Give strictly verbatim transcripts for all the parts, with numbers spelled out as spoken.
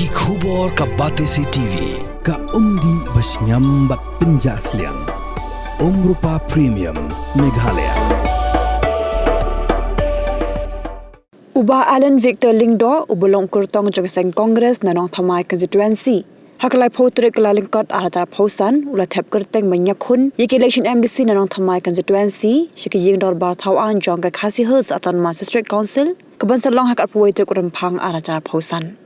Ki khubor ka Batesi T V, ka umdih ba shngiam bad pynjah sliang. Umrupa Premium, Meghalaya. U Bah Alan Victor Lyngdoh, uba long kyrtong jong ka seng Congress na Nongthymmai Constituency, ha ka laiphew tarik Kyllalyngkot arhajar arphew san, u la thep kyrteng ban ïakhun ïa ka election M D C na Nongthymmai Constituency sha ka ïing dorbar thaw aiñ jong ka Khasi Hills Autonomous District Council, kaban sa long ha ka arphew wei tarik u Rymphang arhajar arphew san.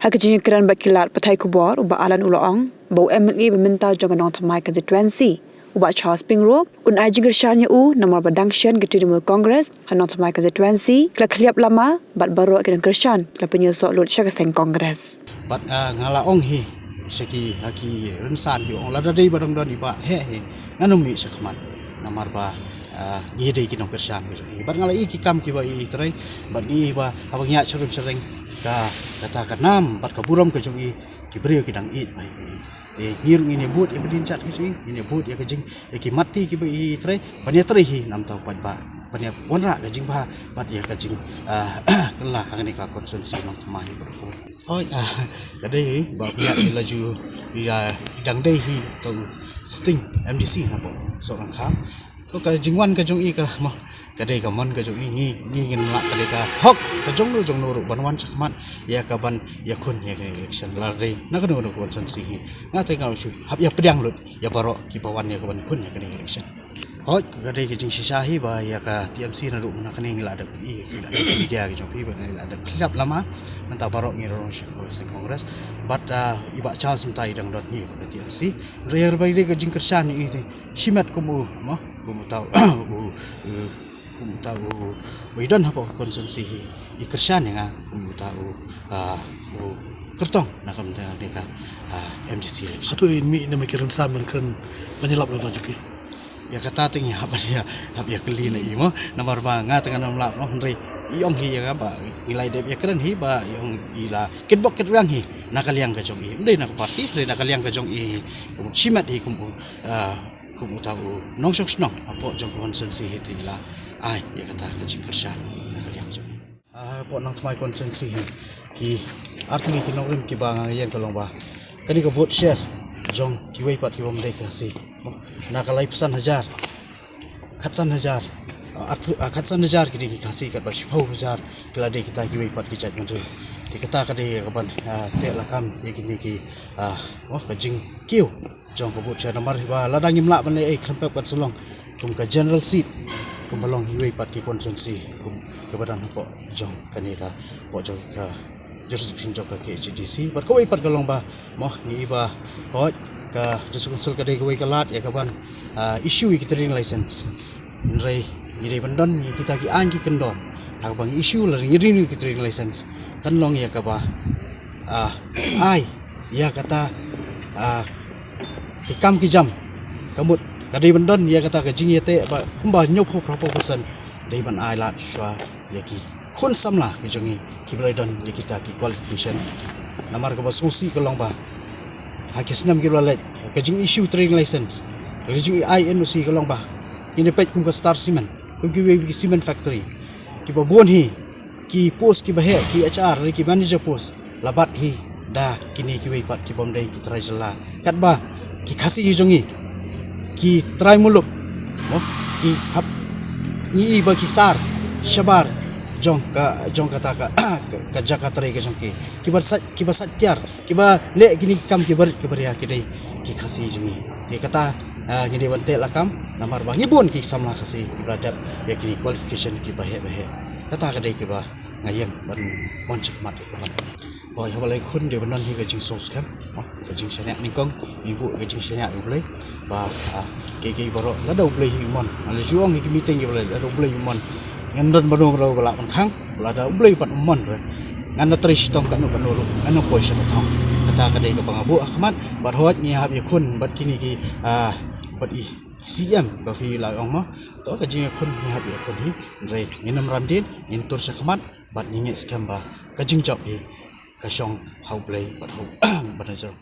Ha ka jingïakren bad ki lad pathai khubor, u Bah Alan u la ong ba u M L A ba mynta jong ka Nongthymmai Constituency, u Bah Charles Pyngrope, un ai jingkyrshan ïa u namar ba dang shen ka Trinamool Congress ha Nongthymmai Constituency ka la khylliap lama, bad baroh ki nongkyrshan ki la pynïasoh lut sha ka seng Congress. Bad, ah, nga la ong hi sha ki, ha ki rynsan, ki ong lada dei ba dang don i Bah heh hi, ngan ym mih shakhmat namar ba, ah, ngi dei ki nongkyrshan ka jong i. Bad nga la i ki kam kiba i trei, bad ngi i ba haba ngi ïaid sharum shareng, ka, kata ka nam bad ka burom ka jong i, ki briew ki dang ïeit ba i. Te ngi ruh ngin ïa bud ïa ka jingjynjar ka jong i, ngin ïa bud ïa ka jing, ïa ki mat ti kiba i trei, ban ïa trei hi namar u paidbah, ban ïa wanrah ka jingbha bad ïa ka jing, ah, kylla hangne ka constituency Nongthymmai hi baroh. Hooid, ah, ka dei hi ba phi ïa i la ju, i la dang dei hi to sitting M D C na Sohryngkham. To ka jingwan ka jong i ka mo, ka dei ka mon ka jong i, ngi, ngi ngin lah, ka dei ka hok ka jong no jong no ruh ban wan shakhmat ïa ka ban ïakhun ïa ka election, la dei na kano kano ka constituency hi. Nga te nga shu hap ïa pdiang lut ïa baroh kiba wan ïa ka ban ïakhun ïa ka election. Hooid, ka dei ka jingshisha hi ba ïa ka T M C naduh mynta kane ngi la dep i, ngi la dep media ka jong phi, ba ngi la dep khylliap lama. Mynta baroh ngi rung sha ka seng Congress. Bad, ah, i Bah Charles mynta i dang don hi ba ka T M C. Hynrei ïa ba dei ka jingkyrshan ïa i te shimet kum u, mo, kum uta u, u, kum uta u, u i don hapoh ka constituency hi, i kyrshan ïa nga kum uta u, ah, u kyrtong na ka mynta ka, ah, M D C election. Hato in mih na ma ki rynsan ban kren, ban ïalap na ka jong phi? Ïa kata te ngi hap ïa, hap ïa kylli na i mo. Namar ba nga te ngan ym lah mo, hynrei i ong hi ïa nga ba ngi la dep ïa kren hi ba i ong i la kitbok kitrwiang hi na ka liang ka jong i. Ym dei na ka party, ym dei na ka liang ka jong i. Kum shimet hi kum u, ah, kum uta u nongshong shnong hapoh jong ka constituency hi te i la ai ïa kata ka jingkyrshan na ka liang jong i. Ah, hapoh Nongthymmai constituency hi ki artylli ki nongrim kiba nga ïeng ka long ba kane ka vote share jong kiwei pat ki bym dei Khasi, na ka laiphew san hajar, khatsan hajar, ah, arphew, ah, khatsan hajar ki dei ki Khasi, katba shiphew hajar ki la dei kita kiwei pat ki jaitbynriew. Te kata ka dei ka ban, ah, teh lakam ïa kine ki, ah, mo, ka jingkiew jong ka vote share namar ba lada ngim lah ban leh ei, khlem pep kan sa long kum ka general seat, kumba long iwei pat ki constituency kum kaba don hapoh jong kane ka, hapoh jong ka jurisdiction jong ka K H A D C. Bad kawei pat ka long ba, mo, ngi i ba, hooid, ka District Council ka dei kawei ka lad ïa ka ban, ah, issue ïa ki trading license. Hynrei ngi dei ban don ïa kita ki aiñ ki kyndon ha kaba ngi issue lane ngi renew ïa ki trading license. Kan long ïa kaba, ah, ai ïa kata, ah, ki kam ki jam. Ka mut ka dei ban don ïa kata ka jingïateh ba kumba hynñiewphew phra phew percent dei ban ai lad shuwa ïa ki khun samla ki jong ngi kiba la don ïa kita ki qualification. Namar kaba sngewsih ka long ba ha ki snem kiba la leit, ka jing issue trading license, ka jing ai N O C ka long ba ngin ïa peit kum ka Star Cement, kum kiwei ki cement factory, kiba bun hi ki post kiba heh, ki H R lane ki manager post la bat hi da kine kiwei pat ki bym dei ki trai jylla. Katba ki Khasi ki jong ngi ki trai muluk, mo, ki hap, ngi i ba ki sar shabar jong ka, jong kata ka, ka, ka jaka trei ka jong ki, kiba sait, kiba sait tiar, kiba leh kine ki kam kiba rit kiba ria ki dei ki Khasi jong ngi. Te kata, ah, ngi dei ban teh lakam namar ba ngi bun ki samla Khasi kiba la dep ïa kine qualification kiba heh ba heh. Kata ka dei kiba nga ïeng ban mon shakhmat ïa ka ban. Hooid, haba la ïakhun dei ban don hi ka jingsngewskhem, oh, ka jingshaniah nyngkong, ngi buh ka jingshaniah ïa U Blei ba, ah, kiei kiei baroh lada U Blei hi u mon. Nga la ju ong ha ki meeting kiba la leh, lada U Blei hi u mon, ngan don bad uno uno ba lah ban khang. Lada U Blei pat um mon re, ngan da trei shitom katno katno ruh, ngan da poi sha ka thong. Kata ka dei kaba nga buh ha khmat. Bad hooid, ngi hap ïakhun bad kine ki, ah, bad i C M ba phi la ong mo. To ka jingïakhun ngi hap ïakhun hi, hynrei ngin ym ran dien, ngin tur sha khmat bad ngi ngeit skhem ba ka jingjop hi ka shong ha U Blei bad ha u, bad ha jrong.